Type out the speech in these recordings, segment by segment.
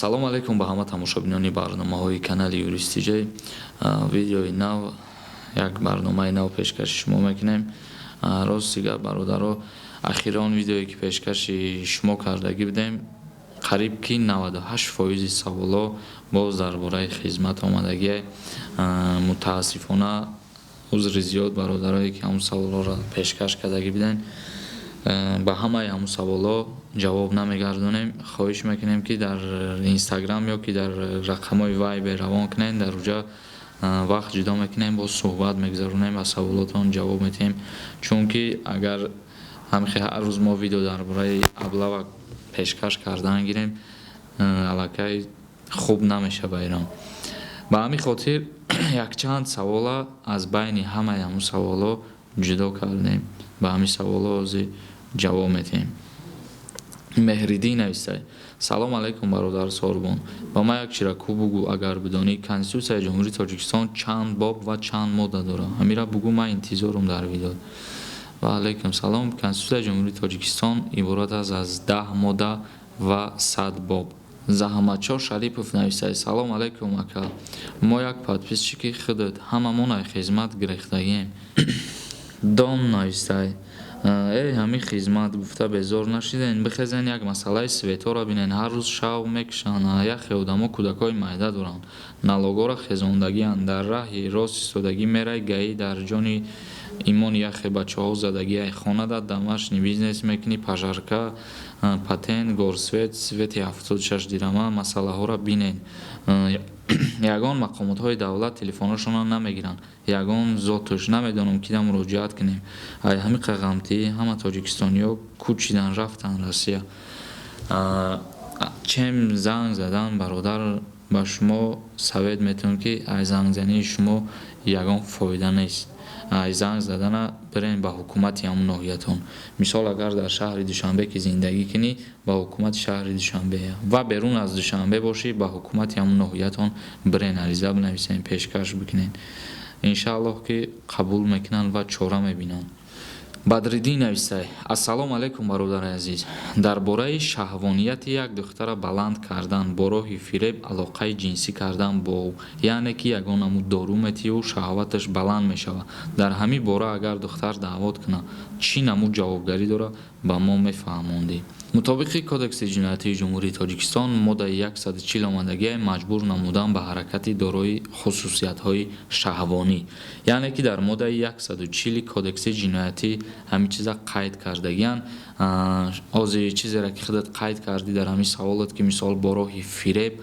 Ассалому алайкум ба ҳама тамошобинони барномаҳои канали Юрист Тиҷай. Видеои нав, як барномаи нав пешкаши шумо мекунем. Рости гап, бародаро, ахирон видеое, ки пешкаши шумо кардагӣ будем, қариб ки 98 фоизи саволҳо боз дар бораи хизмат омадагие. Мутаассифона, узри зиёд, бародарое, ки ҳамун саволҳоро пешкаш кардагӣ будем, ба ҳамаи ҳамун саволҳо ҷавоб намегардонем. Хоҳиш мекунем, ки дар Инстаграм ё ки дар рақамҳои Вайбер равон кунед. Дар уҷа вақт ҷудо мекунем, боз суҳбат мегузаронем, ба саволотон ҷавоб медиҳем, чунки агар ҳамихе ҳар рӯз мо видео дар бораи облава пешкаш кардан гирем, аллакай хуб намеша ба Эрон. Ба ҳамин хотир якчанд савола аз байни ҳамаи ҳамун саволҳо ҷудо кардем, ба ҳамин саволҳо ҳозир ҷавоб медиҳем. Меҳриддин навистай: «Салом алайкум, бародар Сорбон, ба ман як чира ку бугӯ, агар бидонӣ, Конститутсияи Ҷумҳурии Тоҷикистон чанд боб ва чанд модда дорад? Ҳамира бугӯ, ман интизорум дар видео». Ва алайкум салом. Конститутсияи Ҷумҳурии Тоҷикистон иборат аст аз 10 модда ва 100 боб. Заҳматшоҳ Шарипов нависад: «Салом алайкум, ака, мо як подписчики худат, ҳамамон ай хизмат гирехтагием». Дон навистай: «Эй, ҳамин хизмат гуфта безор нашиден? Бихезен, як масъалаи светҳоро бинен. Ҳар рӯз шав мекушанд. Яхе одамо кӯдакҳои майда доранд, налогҳоро хезондагианд. Дар раҳи рост истодагӣ мерай, ГАИ дар ҷони имони яхе бачаҳо задагӣ. Ай хонада домашний бизнес мекунӣ, пожарка, патент, горсвет, свети 76 дирама. Масъалаҳоро бинен. Ягон мақомотҳои давлат телефонҳошонро намегиранд, ягон зотуш. Намедонам, кида муроҷиат кунем. Ай ҳамин қағамтӣ ҳама тоҷикистониҳо кӯчидан, рафтан Россия». Чем занг задан, бародар, ба шумо совет метавонам, ки ай зангзании шумо ягон фоида нест. Ай занг задана бирен ба ҳукумати ҳамун ноҳиятон. Мисол, агар дар шаҳри Душанбе ки зиндагӣ кунӣ, ба ҳукумати шаҳри Душанбе, ва берун аз Душанбе бошӣ, ба ҳукумати ҳамун ноҳиятон бирен, ариза бинависен, пешкаш бикунен. Иншааллоҳ, ки қабул мекунанд ва чора мебинанд. Бадриддин навистай: «Ассалому алайкум, бародари азиз. Дар бораи шаҳвонияти як духтара баланд кардан, бо роҳи фиреб алоқаи ҷинсӣ кардан бо ӯ, яъне ки ягон намуд дору метиҳу, шаҳваташ баланд мешавад. Дар ҳамин бора агар духтар даъвот кунад, чӣ намуд ҷавобгарӣ дорад, ба мо мефаҳмондӣ?» Мутобиқи Кодекси ҷиноятии Ҷумҳурии Тоҷикистон, моддаи 140 омадагиай: маҷбур намудан ба ҳаракати дорои хусусиятҳои шаҳвонӣ. Яъне ки дар моддаи 140 Кодекси ҷиноятӣ ҳамин чиза қайд кардагиянд. Ҳозир чизеро, ки худат қайд кардӣ дар ҳамин саволот, ки мисол бо роҳи фиреб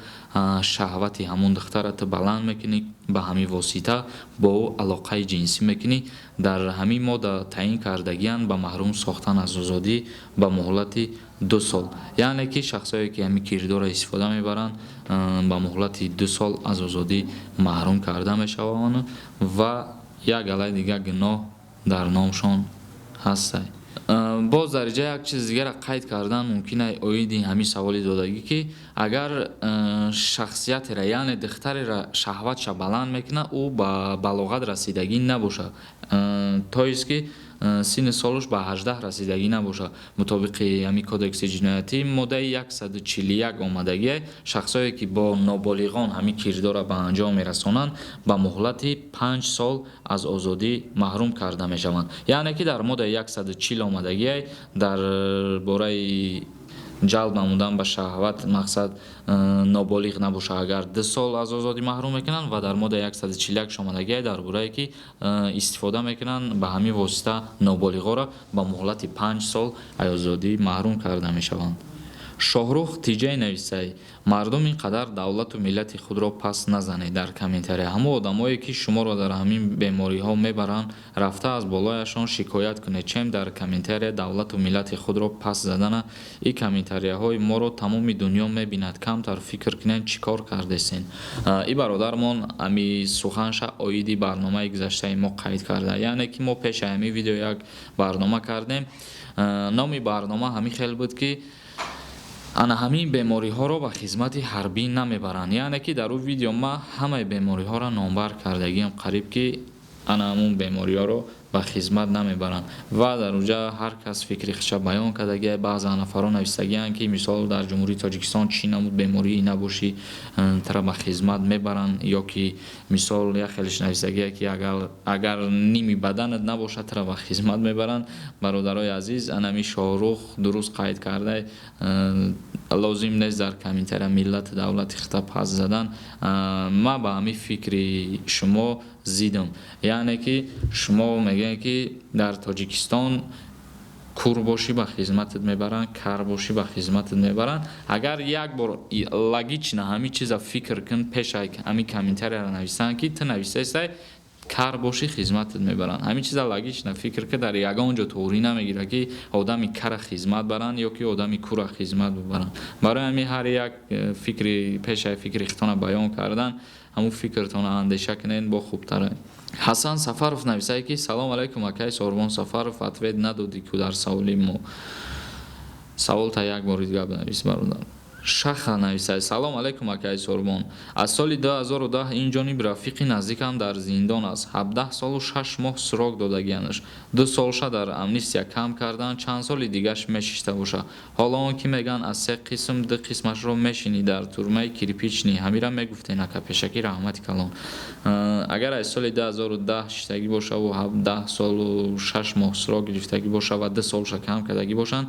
шаҳвати ҳамон духтара ту баланд мекунӣ, ба ҳамин восита бо ӯ алоқаи ҷинсӣ мекунӣ, дар ҳамин модда таъин кардагиянд ба маҳрум сохтан аз озодӣ ба муҳлати 2 сол. Яъне ки шахсое, ки ҳамин кирдорро истифода мебаранд, ба муҳлати 2 сол аз озодӣ маҳрум карда мешаванд ва як алай дигар гуноҳ дар номшон ҳастай. Боз дар инҷа як чиз дигарро қайд кардан мумкин ай оиди ҳамин саволи додагӣ, ки агар шахсиятеро, яъне духтареро шаҳватша баланд мекунад, ӯ ба балоғат расидагӣ набошад, то есть ки синни солаш ба 18 расидагӣ набошад, мутобиқи ҳамин Кодекси ҷиноятӣ, моддаи 141 омадагие: шахсое, ки бо ноболиғон ҳамин кирдорро ба анҷом мерасонанд, ба муҳлати 5 сол аз озодӣ маҳрум карда мешаванд. Яъне ки дар моддаи 140 омадагие дар бораи ҷалб намудан ба шаҳват, мақсад ноболиғ набошад агар, 2 сол аз озодӣ маҳрум мекунанд, ва дар моддаи 141 омадагие дар борае, ки истифода мекунанд ба ҳамин восита ноболиғоро, ба муҳлати 5 сол аз озодӣ маҳрум карда мешаванд. Шоҳрух Тиҷай нависай: «Мардум, ин қадар давлату миллати худро пас назанед дар комментария. Ҳамон одамое, ки шуморо дар ҳамин бемориҳо мебаранд, рафта аз болояшон шикоят кунед, чем дар комментария давлату миллати худро пас задана. Ин комментарияҳои моро тамоми дунё мебинад. Камтар фикр кунед, чӣ кор кардесен». И бародармон ами суханша оиди барномаи гузаштаи мо қайд карда. Яъне ки мо пеши ҳамин видео як барнома кардем. Номи барнома ҳамин хел буд, ки ана ҳамин бемориҳоро ба хизмати ҳарбӣ намебаранд. Яъне ки дар ӯ видео ма ҳамаи бемориҳоро номбар кардагиам, қариб ки ана ҳамун бемориҳоро Ба хизмат намебаранд. Ва дар уҷа ҳар кас фикри худша баён кардагия. Баъзан нафарон навистагиянд, ки мисол дар Ҷумҳурии Тоҷикистон чӣ намуд бемории набошӣ, тара ба хизмат мебаранд, ё ки мисол як хелеш навистагия, ки агар ними баданат набошад, тара ба хизмат мебаранд. Бародарои азиз, анами Шоҳрух дуруст қайд карда, лозим нест дар комментария миллату давлати худта пас задан. Ман ба ҳамин фикри шумо зидам, яъне ки шумо мегӯед, ки дар Тоҷикистон кур бошӣ, ба хизматат мебаранд, кар бошӣ, ба хизматат мебаранд. Агар як бор логично ҳамин чиза фикр кун пеш ҳамин комментарияро нависан, ки ту нависаистай, кар бошӣ, хизматат мебаранд, ҳамин чиза логично фикр ки дар ягон ҷо тоғрӣ намегирад, ки одами кара хизмат баранд ё ки одами кура хизмат бибаранд. Барои ҳамин ҳар як фикри пешаи фикри худтона баён кардан, ҳамун фикртона андеша кунед, бо хубтара. Ҳасан Сафаров нависае, ки салом алайкум, акай Сорбон Сафаров, ответ надодӣ ку дар саволи мо. Саволта як бори дигар бинавис, бародар. Шаха нависад: салом алайкум, акай Сорбон, аз соли 2010 ин ҷониб рафиқи наздикам дар зиндон аст. 17 солу 6 моҳ срок додагианаш, 2 солша дар амнистия кам карданд. Чанд соли дигаш мешишта боша? Ҳоло он ки мегӯянд, аз се қисм ду қисмашро мешинӣ дар турмаи Кирпичный. Ҳамира мегуфтен, ака, пешакӣ раҳмати калон. Агар аз соли 2010 шиштагӣ бошаву 17 солу 6 моҳ срок гирифтагӣ боша ва 2 солша кам кардагӣ бошанд,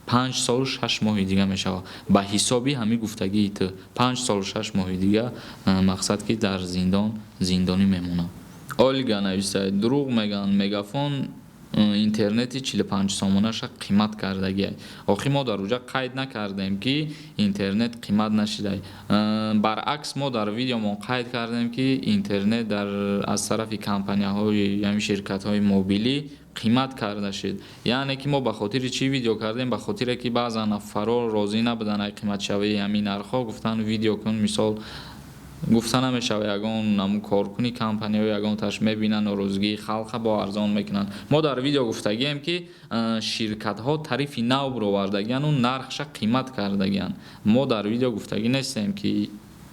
5 солу 6 моҳи дига мешавад. Ба ҳисоби ҳамин гуфтагии ту, 5 солу 6 моҳи дига, мақсад ки дар зиндон зиндонӣ мемонад. Ольга нависад: дурӯғ мегӯянд, Мегафон интернети 45 сомонаша қимат кардагиай. Охир мо дар уҷа қайд накардем, ки интернет қимат нашидай. Баръакс, мо дар видеомон қайд кардем, ки интернет дар аз тарафи компанияҳои ҳамин ширкатҳои мобилӣ қимат карда шуд. Яъне ки мо ба хотири чӣ видео кардем? Ба хотире ки баъзан нафарҳо розӣ набуданд ай қиматшавии ҳамин нархҳо, гуфтанд, видео кун. Мисол, гуфта намешава, ягон наму коркуни компанияҳо ягонташ мебинанд норозигии халқа, бо арзон мекунанд. Мо дар видео гуфтагием, ки ширкатҳо тарифи нав бировардагияну нархша қимат кардагиянд. Мо дар видео гуфтагӣ нестем, ки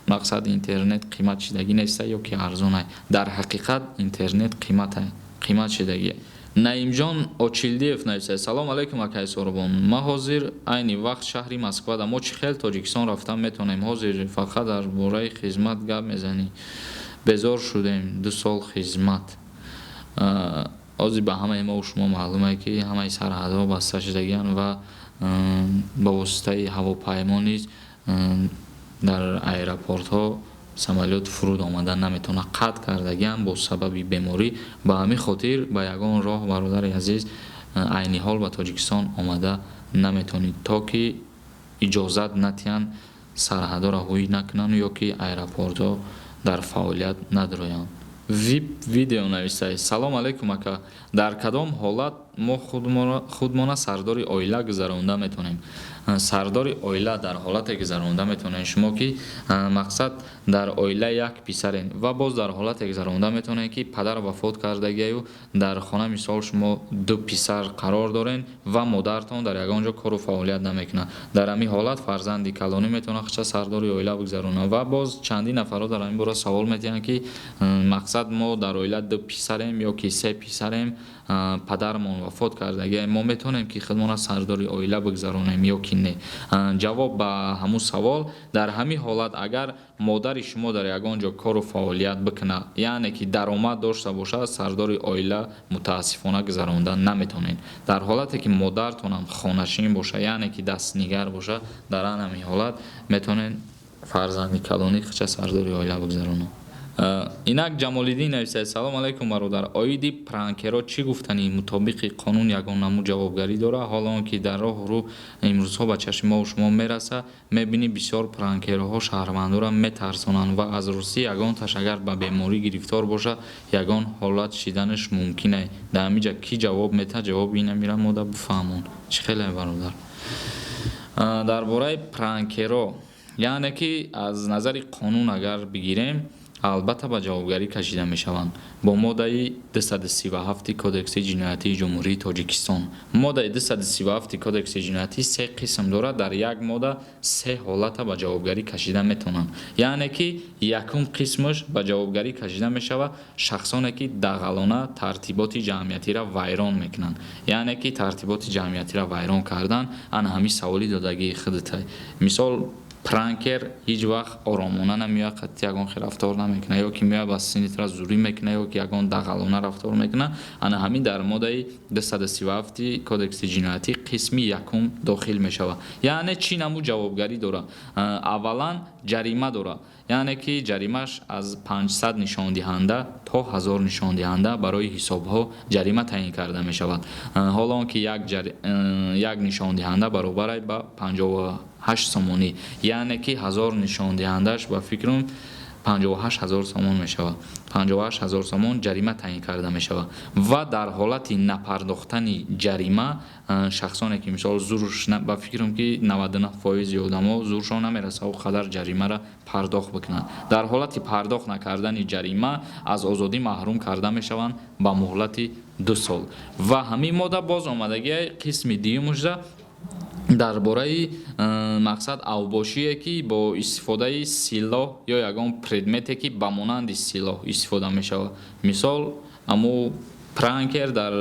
мақсад интернет қимат шидагӣ неста ё ки арзонай. Дар ҳақиқат интернет қиматай, қимат шидагия. Наимҷон Очилдиев нависад: салом алайкум, акай Сорбон, ма ҳозир айни вақт шаҳри Москвада. Мо чӣ хел Тоҷикистон рафтан метавонем? Ҳозир фақат дар бораи хизмат гап мезанӣ, безор шудем, 2 сол хизмат. Ҳозир ба ҳамаи мо шумо маълуме, ки ҳамаи сарҳадҳо баста шудагианд ва ба воситаи ҳавопаймо низ дар аэропортҳо самолёт фуруд омада наметавонад, қатъ кардагиам бо сабаби беморӣ. Ба ҳамин хотир ба ягон роҳ, бародари азиз, айни ҳол ба Тоҷикистон омада наметавонед, то ки иҷозат натиҳанд, сарҳадҳоро ҳуй накунанд ё ки аэропортҳо дар фаъолият надроянд. Вип видео нависад: салом алайкум, ака, дар кадом ҳолат мо худмона сардори оила гузаронда метавонем? Сардори оила дар ҳолате гузаронда метавонем шумо, ки мақсад дар оила як писарен, ва боз дар ҳолате гузаронда метавонем, ки падар вафот кардагиаю дар хона, мисол, шумо ду писар қарор дорен ва модартон дар ягон ҷо кору фаъолият намекунад. Дар ҳамин ҳолат фарзанди калонӣ метавонад худша сардори оила бигузаронад. Ва боз чандин нафарҳо дар ҳамин бора савол медиҳанд, ки мақсад мо дар оила ду писарем ё ки се писарем, падарамон вафот кардагия, мо метавонем, ки худмона сардори оила бигузаронем ё ки не? Ҷавоб ба ҳамун савол: дар ҳамин ҳолат, агар модари шумо дар ягон ҷо кору фаъолият бикунад, яъне ки даромад дошта бошад, сардори оила мутаассифона гузаронда наметавонед. Дар ҳолате ки модартонам хонашин бошад, яъне ки дастнигар бошад, дар ҳамин ҳолат метавонед фарзанди калонӣ худша сардори оила бигузаронад. Инак Ҷамолиддин нависад: салом алайкум, бародар, оиди пранкерҳо чӣ гуфтанӣ? Мутобиқи қонун ягон намуд ҷавобгарӣ дорад? Ҳоло он ки дар роҳу рӯ имрӯзҳо ба чашми мову шумо мерасад, мебинӣ, бисёр пранкерҳо шаҳрвандонро метарсонанд ва аз ростӣ ягонташ агар ба беморӣ гирифтор бошад, ягон ҳолат шиданаш мумкин ай. Дар ҳамин ҷа кӣ ҷавоб метаҳад? Ҷавоби инамира мода бифаҳмон. Чӣ хеле, бародар, дар бораи пранкерҳо, яъне ки аз назари қонун агар бигирем. Албатта, ба ҷавобгарӣ кашида мешаванд бо моддаи 237 Кодекси ҷиноятии Ҷумҳурии Тоҷикистон. Моддаи 237 Кодекси ҷиноятӣ се қисм дорад. Дар як модда се ҳолата ба ҷавобгарӣ кашида метавонанд. Яъне ки якум қисмаш ба ҷавобгарӣ кашида мешавад шахсоне, ки дағалона тартиботи ҷамъиятиро вайрон мекунанд. Яъне ки тартиботи ҷамъиятиро вайрон кардан ана ҳамин саволи додагии худата. Мисол, пранкер ҳеҷ вақт оромона намеояд, қатъи ягон хел рафтор намекунад, ё ки меояд, ба синнитра зурӣ мекунад, ё ки ягон дағалона рафтор мекунад. Ана ҳамин дар моддаи 237 Кодекси ҷиноятӣ қисми якум дохил мешавад. Яъне чӣ намуд ҷавобгарӣ дорад? Аввалан, ҷарима дорад, яъне ки ҷаримаш аз 500 нишондиҳанда то 1000 нишондиҳанда барои ҳисобҳо ҷарима таъин карда мешавад. Ҳоло он ки як нишондиҳанда баробар ба 58 сомонӣ, яъне ки 1000 нишондиҳандааш, ба фикрам, 58 000 сомон мешавад. 58 000 сомон ҷарима таъин карда мешавад. Ва дар ҳолати напардохтани ҷарима шахсоне ки, мисол, зурш, ба фикрам, ки 99 фоизи одамо зуршон намерасад о қадар ҷаримаро пардохт бикунанд, дар ҳолати пардохт накардани ҷарима аз озодӣ маҳрум карда мешаванд ба муҳлати 2 сол. Ва ҳамин модда боз омадагиа қисми дуюмушда дар бораи мақсад авбошие, ки бо истифодаи силоҳ ё ягон предмете, ки ба монанди силоҳ истифода мешавад. Мисол, аму пранкер дар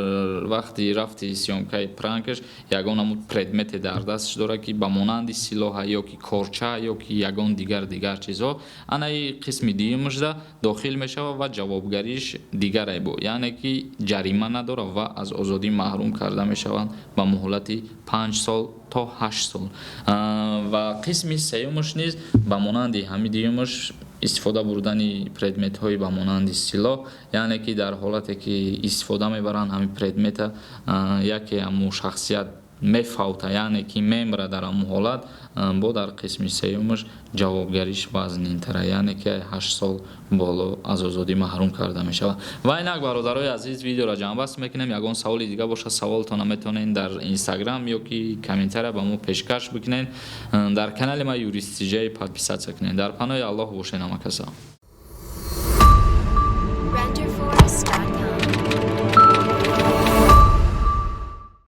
вақти рафти съёмкаи пранкаш ягон аму предмете дар дасташ дорад, ки ба монанди силоҳа, ё ки корча, ё ки ягон дигар чизҳо, анаи қисми дуюмашда дохил мешавад ва ҷавобгариш дигарай бо, яъне ки ҷарима надорад ва аз озодӣ маҳрум карда мешаванд ба муҳлати 5 сол то 8 сол. Ва қисми сеюмаш низ ба монанди ҳамин дуюмаш, истифода бурдани предметҳои ба монанди силоҳ, яъне ки дар ҳолате ки истифода мебаранд ҳамин предмета, яке ҳамун шахсият мефавта, яъне ки мемра, дар ҳамун ҳолат бо дар қисми сеюмаш ҷавобгариш вазнинтара, яъне ки 8 сол боло аз озодӣ маҳрум карда мешавад. Ва инак, бародарои азиз, видеоро ҷамъбаст мекунем. Ягон саволи дига бошад, саволтона метавонед дар Инстаграм ё ки комментария ба мо пешкаш бикунед. Дар канали ма Юристиҷаи подписаться кунед. Дар паноҳи Аллоҳ бошед, ҳамакаса.